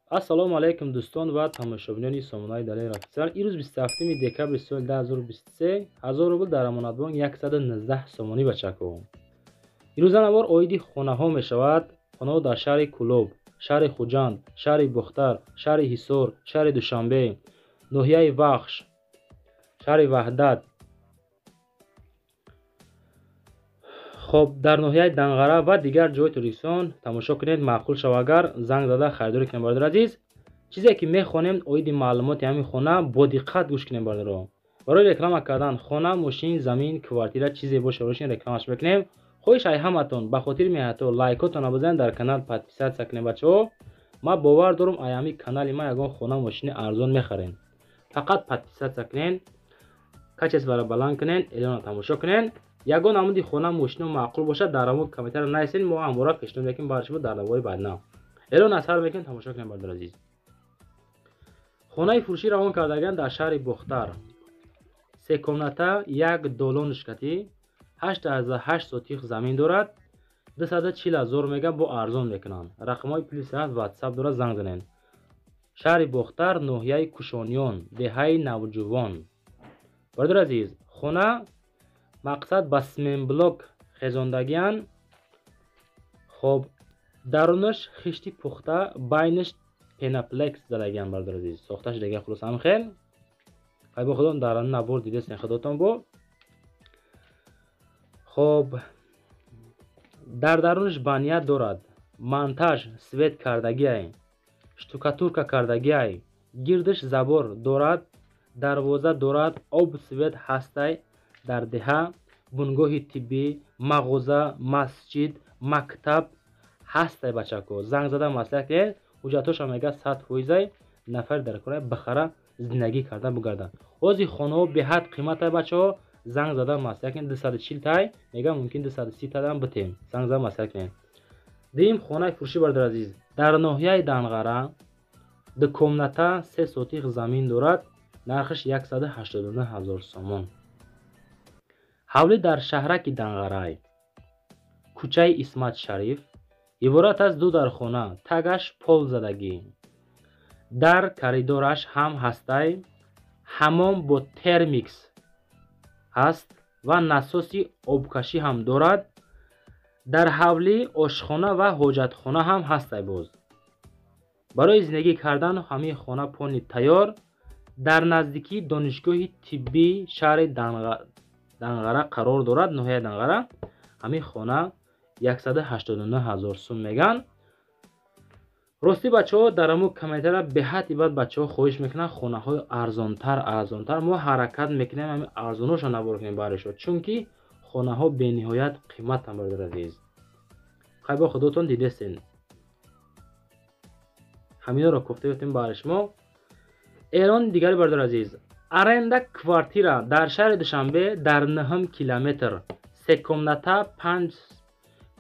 Ассалому алайкум, дӯстон ва тамошобинони сомонаи Далер Официал. Имрӯз 27 декабри соли 2023, 1000 рубл дар Амонатбонк 119 сомонӣ, бачако. Имрӯза навор оиди хонаҳо мешавад. Хонаҳо дар шаҳри Кӯлоб, шаҳри Хуҷанд, шаҳри Бохтар, шаҳри Ҳисор, шаҳри Душанбе, ноҳияи Вахш, шаҳри Ваҳдат, хоб, дар ноҳияи Данғара ва дигар ҷойи Тоҷикистон. Тамошо кунед, маъқул шава агар, занг зада харидорӣ кунед. Бародари азиз, чизе ки мехонем оиди маълумоти ҳамин хона, бо диққат гӯш кунем, бародаро. Барои реклама кардан хона, мошин, замин, квартира, чизе боша, рошин рекламаш мекунем. Хоҳиш ай ҳаматон, ба хотири меҳнатҳо лайкотонро бизанед, дар канал подписаться кунед, бачаҳо. Ман бовар дорам, ай ҳамин канали ман ягон хона, мошини арзон мехарем. Фақат подписаться кунед, качестворо баланд кунед, эълонро тамошо кунед. Ягон намуди хона, мошино маъқул бошад, дар ҳамон комментария нависед, мо ҳамвора пешниҳод мекунем барои шумо дар навори баъдна. Эълон аз сар мекунем, тамошо кунем, бародари азиз. Хонаи фурӯшӣ равон кардаган дар шаҳри Бохтар. Се комната, як долонушкатӣ, 8,8 сотих замин дорад. 240 ҳазор мега, бо арзон мекунанд. Рақамҳои плюс 7, WhatsApp дорад, занг занед. Шаҳри Бохтар, ноҳияи Кушониён, деҳаи Навҷувон. Бародари азиз, хона мақсад ба сменблок хезондагиан. Хоб, дарунаш хишти пухта, байнаш пеноплекс задагиан, бародари азиз. Сохта шудагиан, хулоса ҳам хел. Хай, бо худом дар навор дидесен худотон бо. Хоб, дар дарунаш баня дорад, монтаж свет кардагиай, штукатурка кардагиай, гирдаш забор дорад, дарвоза дорад, об, свет ҳастай. Дар деҳа бунгоҳи тиббӣ, мағоза, масҷид, мактаб ҳастай, бачако. Занг зада маслиҳат кунед. Ҳуҷҷатҳошам мега 100 фоизай. Нафари дар кора бихара, зиндагӣ карда бугарда. Ҳозир хонаҳо беҳад қиматай, бачаҳо. Занг зада маслиҳат кунед. 240 тай мега, мумкин 230 тадам битем. Занг зада маслиҳат кунед. Дуюм хонаи фурӯшӣ, бародари азиз, дар ноҳияи Данғара, ду комната, 3 сотих замин дорад, нархаш 189 ҳазор сомон. Ҳавлӣ дар шаҳраки Данғарай, кӯчаи Исмат Шариф, иборат аз ду дархона, тагаш пол задагӣ, дар коридораш ҳам ҳастай, ҳаммом бо термикс ҳаст ва насоси обкашӣ ҳам дорад. Дар ҳавлӣ ошхона ва ҳоҷатхона ҳам ҳастай. Боз барои зиндагӣ кардан ҳамин хона полный тайёр. Дар наздикии донишгоҳи тиббии шаҳри Данғара қарор дорад, ноҳияи Данғара. Ҳамин хона 189 ҳазор сум меган. Ростӣ, бачаҳо, дар ҳамун комментария беҳад ибад бачаҳо хоҳиш мекунанд хонаҳои арзонтар, арзонтар. Мо ҳаракат мекунем ҳамин арзоношо навор кунем барои шумо, чунки хонаҳо бениҳоят қиматанд, бародари азиз. Хай, бо худотон дидестен, ҳаминҳоро кофта ёфтем барои шумо. Эълони дигари, бародари азиз, аренда квартира дар шаҳри Душанбе, дар нӯҳум километр, се комната,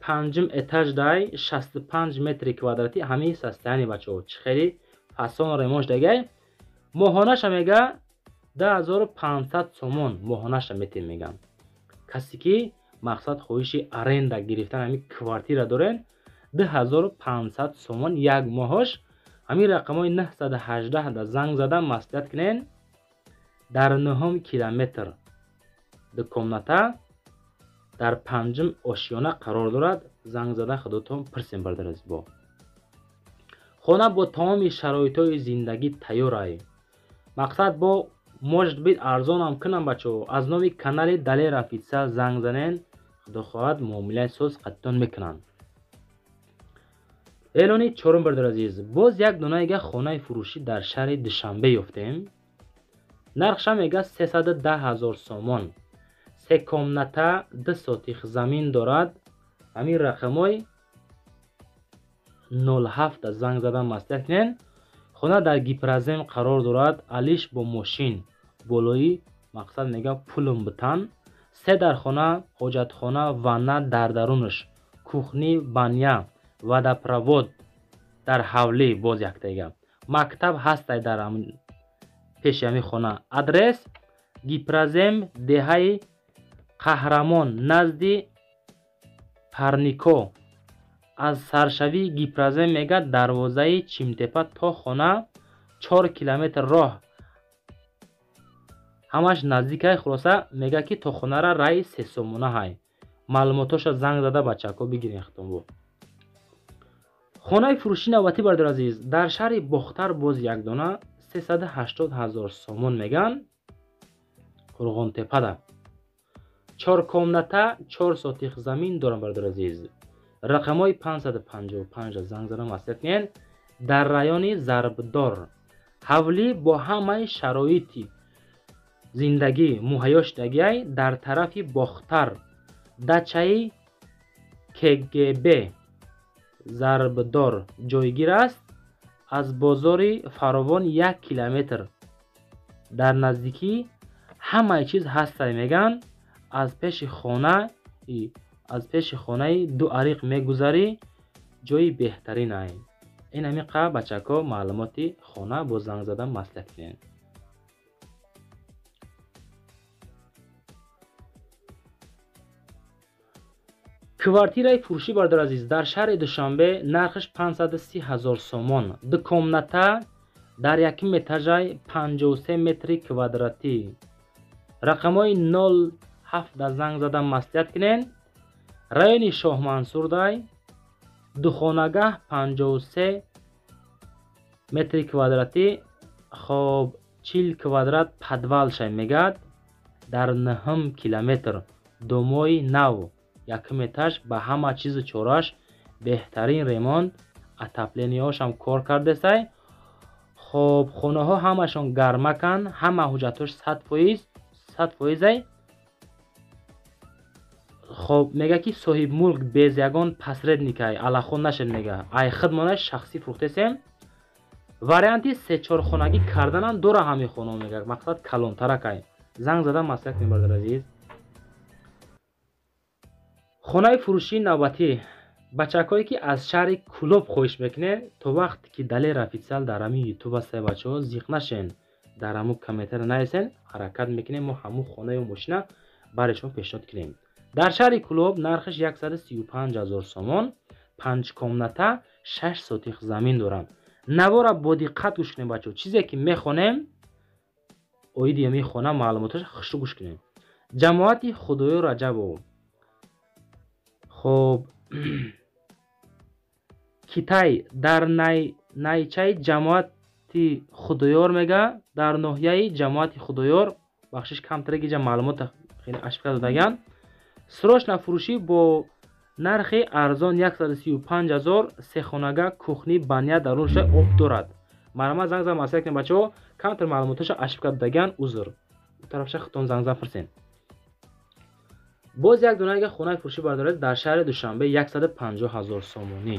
панҷум этаж дай, 65 метри квадратӣ. Ҳамин состояние, бачаҳо, чӣ хеле фасон ремонт шудагай. Моҳонаша мега 2500 сомон моҳонаша метем меган. Касе ки мақсад хоҳиши аренда гирифтан ҳамин квартира дорен, 2500 сомон як моҳош. Ҳамин рақамҳои 918 да занг зада маслиҳат кунен. Дар нӯҳум километр, ду комната, дар панҷум ошёна қарор дорад. Занг зада худотон пирсем, бародари азизбо. Хона бо тамоми шароитҳои зиндагӣ тайёрай. Мақсад бо может быть арзонам кунам, бачаҳо. Аз номи канали Далер Официал занг занен, худо хоҳад, муомилаи соз қаттон мекунанд. Эълони чорум, бародари азиз, боз як донаига хонаи фурӯшӣ дар шаҳри Душанбе ёфтем. Нархша мега 310 ҳазор сомон. Се комната, 2 сотих замин дорад. Ҳамин рақамҳои 07 занг зада маслиҳат кунед. Хона дар Гипрозем қарор дорад, алиш бо мошин болоӣ, мақсад мега пулум битан. Се дархона, ҳоҷатхона, ванна дар дарунаш, кухня, баня, водопровод дар ҳавлӣ, боз яктаига мактаб ҳастай дар пеши ҳамин хона. Адрес: Гипрозем, деҳаи Қаҳрамон, назди Парнико. Аз саршавии Гипрозем мега дарвозаи Чимтепа то хона 4 километр роҳ. Ҳамаш наздикай. Хулоса мега ки то хонара раи 3 сомона ҳай. Маълумотоша занг зада бачако бигирен хитонбо. Хонаи фурӯши навбатӣ бародар азиз дар шаҳри Бохтар боз як дона 380 000 сомон меган. Қурғонтепада 4 комната 4 сотих замин дорам бародар азиз. Рақамҳои 555 занг зада маслиҳат кунед. Дар райони Зарбдор ҳавлӣ бо ҳамаи шароити зиндагӣ муҳайё шудагиай дар тарафи Бохтар дачаи КГБ Зарбдор ҷойгир аст. Аз бозори Фаровон 1 километр дар наздикӣ ҳамаи чиз ҳастай меган. Аз пеши хонаи ду ариқ мегузарӣ, ҷои беҳтарин ай. Ин ҳамин қа бачако маълумоти хона бо занг задан маслиҳат кунед. Квартираи фурӯшӣ бародар азиз дар шаҳри Душанбе нархаш 530 000 сомон. 2 комната дар якум этажай 53 метри квадратӣ. Рақамҳои 07 занг зада маслиҳат кунед. Райони Шоҳмансурдай духонагаҳ 53 метри квадратӣ, хоб 40 квадрат подвал шай мегад. Дар 9 километр домои нав якум этаж ба ҳама чизу чораш беҳтарин ремонт, отоплениҳошам кор кардесай. Хоб хонаҳо ҳамашон гармакан, ҳама ҳуҷҷатҳош 100% ай. Хоб мега ки соҳибмулк без ягон посредникай, аллахон нашед мега. Ай хидмонаш шахсӣ фурӯхтесем. Варианти 3-4 хонагӣ карданам дора ҳамин хонаҳо мега, мақсад калонтаракай. Занг зада маслиҳат кунед бародар азиз. Хонаи фурӯшии навбатӣ бачакҳое ки аз шаҳри Кулоб хоҳиш мекунед, то вақте ки Далер официал дар ҳамин ютуб ҳастай бачаҳо зиқ нашен, дар ҳамун комментария нависен, ҳаракат мекунем мо ҳамун хона ё мошина барои шумо пешниҳод кунем. Дар шаҳри Кулоб нархаш 135 000 сомон, 5 комната 6 сотих замин доранд. Навора бо диққат гӯш кунем бачаҳо, чизе ки мехонем оиди ҳамин хона маълумоташ хушрӯ гӯш кунем. Ҷамоати Худоё Раҷабов. Хоб Китай дар найчаи ҷамоати Худоёр мега, дар ноҳияи ҷамоати Худоёр, бахшиш камтаре ки ҷа маълумот хеле ашфика додаган. Срочна фурӯшӣ бо нархи арзон 135 000, сехонага, кухни, баня дарунша об дорад. Марҳамат занг зан маслиҳат кунед бачаҳо, камтар маълумоташа ашфика додаган, узр. Тарафша худтон занг зан фирсен. Боз як дона хонаи фурӯшӣ бардоред дар шаҳри Душанбе 150 000 сомонӣ.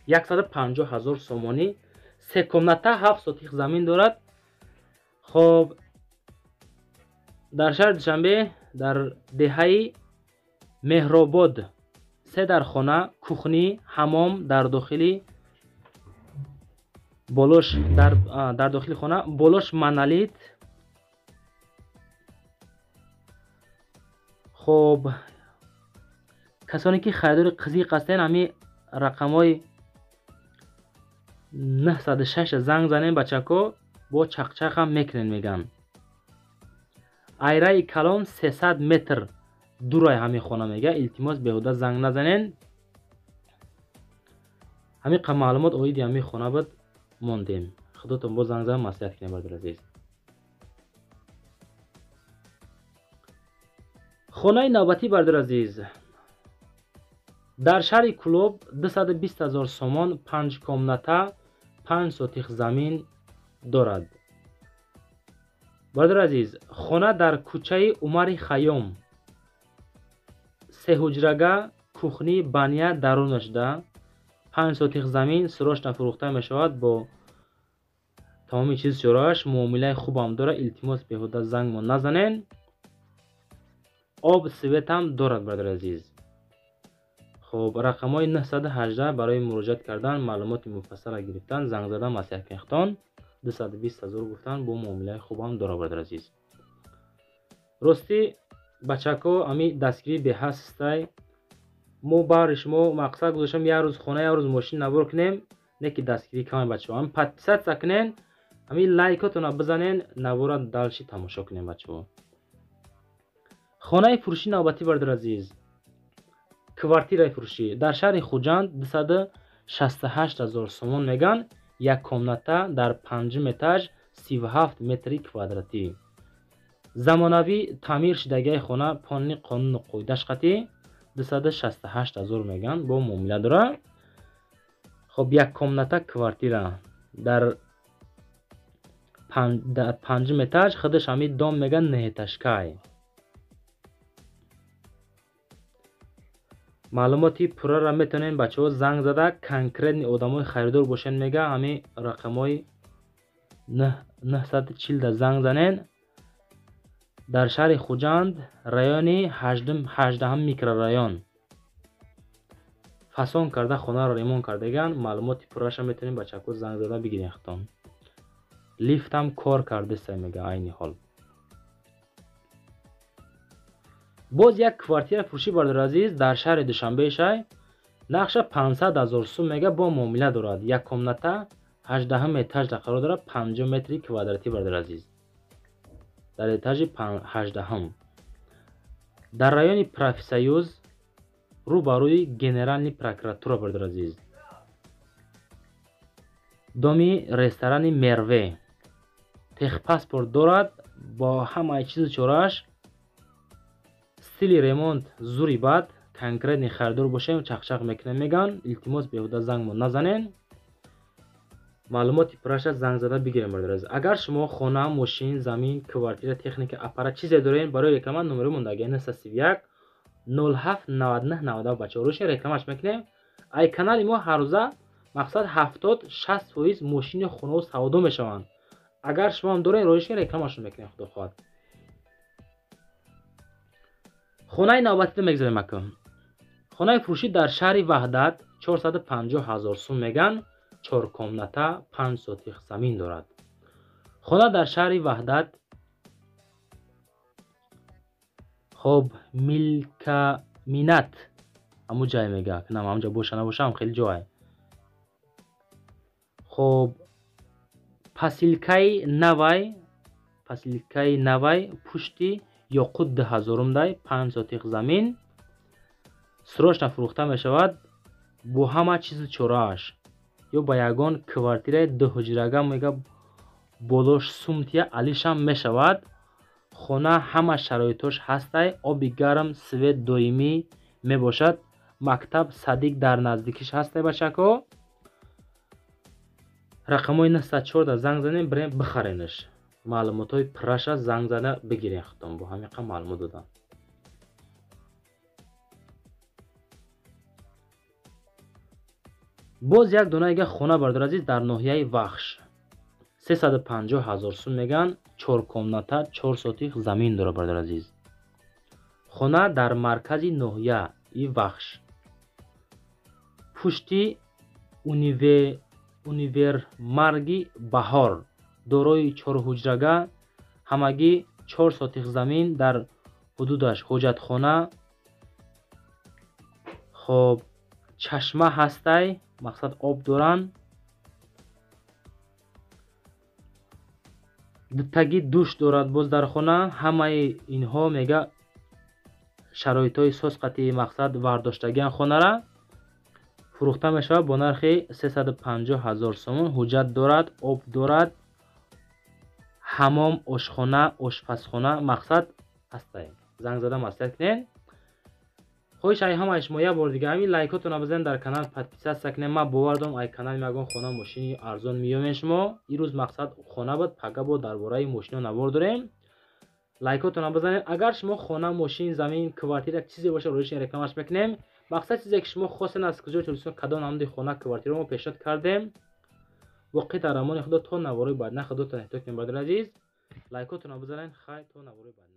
150 000 сомонӣ, 3 комната 7 сотих замин дорад. Хоб дар шаҳри Душанбе дар деҳаи Меҳробод 3 дархона, кухни, ҳамом дар дохили болош дар дохили хона болош монолит. Хоб касоне ки харидори қизиқ ҳастен, ҳамин рақамҳои 906 занг занем бачако, бо чақчақам мекунен меган. Айраи калон 300 метр дурай ҳамин хона мега, илтимос беҳуда занг назанен. Ҳамин қа маълумот оиди ҳамин хона буд мондем. Худотон боз занг зан маслиҳат кунем бародар азиз. Хонаи навбатӣ бародар азиз дар шаҳри Кулоб 220 000 сомон, 5 комната 5 сотих замин дорад. Бародар азиз, хона дар кӯчаи Умари Хайём, 3 ҳуҷрага, кухни, баня дарунашда, 5 сотих замин срочно фурӯхта мешавад бо тамоми чиз чорааш, муомилаи хубам дорад. Илтимос беҳуда зангмо назанен. Об светам дорад бародар азиз. Хоб рақамҳои 918 барои муроҷиат кардан, маълумоти муфассала гирифтан, занг задан маслиҳат кунед. 220 000 гуфтан, бо муомилаи хубам дорад бародар азиз. Ростӣ бачако ами дастгирӣ беҳастай. Мо баҳри шумо мақсад гузоштем як рӯз хона, як рӯз мошин навор кунем, не ки дастгирӣ камай бачаҳо. Ҳамин подписаться кунен, ҳамин лайкотона бизанен, навора дальше тамошо кунем бачаҳо. Хонаи фурӯшӣ навбатӣ бародари азиз, квартираи фурӯшӣ дар шаҳри Хуҷанд 268 ҳазор сомон меган, як комната дар панҷум этаж, 37 метри квадратӣ. Замонавӣ таъмир шудагиаи хона полни қонуну қоидаш қатӣ 268 ҳазор меган, бо муомила дора. Хоб, як комната квартира дар панҷум этаж, худаш ҳамин дом меган неэтажкай. Маълумоти пурраро метавонед бачаҳо занг зада, конкретни одамои харидор бошен мега, ҳамин рақамҳои 940 занг занен. Дар шаҳри Хуҷанд, райони 18 микрорайон фасон карда хонаро ремонт кардаган. Маълумоти пурраша метавонед бачаҳо занг зада бигирен худтон. Лифтам кор кардеста мега айни ҳол. Боз як квартира фурӯшӣ бародари азиз дар шаҳри Душанбе шай, нақша 500 ҳазор сум мега, бо муомила дорад. Як комната 18 этажда қарор дорад, 50 метри квадратӣ бародари азиз, дар этажи 18, дар райони Профсоюз, рӯ ба рӯи генеральный прокуратура бародари азиз, доми ресторани Мерве. Техпаспорт дорад бо ҳамаи чизу чорааш, стили ремонт зури бад. Конкретни харидор бошем чақчақ мекунем меган. Илтимос, беҳуда зангмо назанен, маълумоти пурраша занг зада бигирем бародари азиз. Агар шумо хона, мошин, замин, квартира, техника, аппарат чизе дорен барои реклама, номери мондаги 931 07 99 90 бачаҳо, рӯши рекламаш мекунем. Ай канали мо ҳаррӯза мақсад 70-60% мошини хонао савдо мешаванд. Агар шумо ҳам дорен, рӯши рекламашон мекунем, худо хоҳад. Хонаи навбатиро мегзарем ака. Хонаи фурӯшӣ дар шаҳри Ваҳдат 450 ҳазор сум меган, 4 комната, 5 сотих замин дорад. Хона дар шаҳри Ваҳдат, хоб, Милкаминат ҳамун ҷай мега, нам ҳамунҷа боша набоша ҳам хеле ҷой. Хоб, пасилкаи навай пушти Ёқут 2000 дай, 5 сотих замин, срочно фурӯхта мешавад бо ҳама чизу чорааш. Ё ба ягон квартираи дуҳуҷрага мега болош сумтия алишам мешавад. Хона ҳама шароитош ҳастай, оби гарм, свет доимӣ мебошад, мактаб, садик дар наздикиш ҳастай бачако. Рақамҳои 904 занг занем, бирем бихаренаш. Маълумотҳои пурраша занг зада бигирен худтон. Бо ҳамин қадр маълумот додам. Боз як донаига хона бародари азиз дар ноҳияи Вахш 350 ҳазор сум меган, 4 комната, 4 сотих замин дорад бародари азиз. Хона дар маркази ноҳияи Вахш, пушти универмарги Баҳор, дорои 4 ҳуҷрага, ҳамагӣ 4 сотих замин, дар ҳудудаш ҳоҷатхона, хоб, чашма ҳастай, мақсад об доранд, дутаги душ дорад боз дар хона. Ҳамаи инҳо мега шароитҳои соз қатъи мақсад вардоштагиан. Хонара фурӯхта мешавад бо нархи 350 ҳазор сомон. Ҳуҷҷат дорад, об дорад, ҳамом, ошхона, ошпазхона мақсад ҳастай. Занг зада маслиҳат кунед. Хоҳиш ай ҳамаи шумо як бор дига ҳамин лайкотонро бизанед, дар канал подписаться кунед. Ман бовар дорам, ай канали ягон хона, мошини арзон меёбем шумо. Ирӯз мақсад хона буд, пага бо дар бораи мошино навор дорем. Лайкотонро бизанед. Агар шумо хона, мошин, замин, квартира чизе боша, рӯши рекламаш мекунем. Мақсад чизе ки шумо хостен, аз куҷои Тоҷикистон, кадом намуди хона, квартира мо пешниҳод кардем. Боқӣ дар амони Худо то наворои баъд. На, Худотон эҳтиёт кунед бародари азиз. Лайкотонро бизанед. Хайр, то наворои баъд.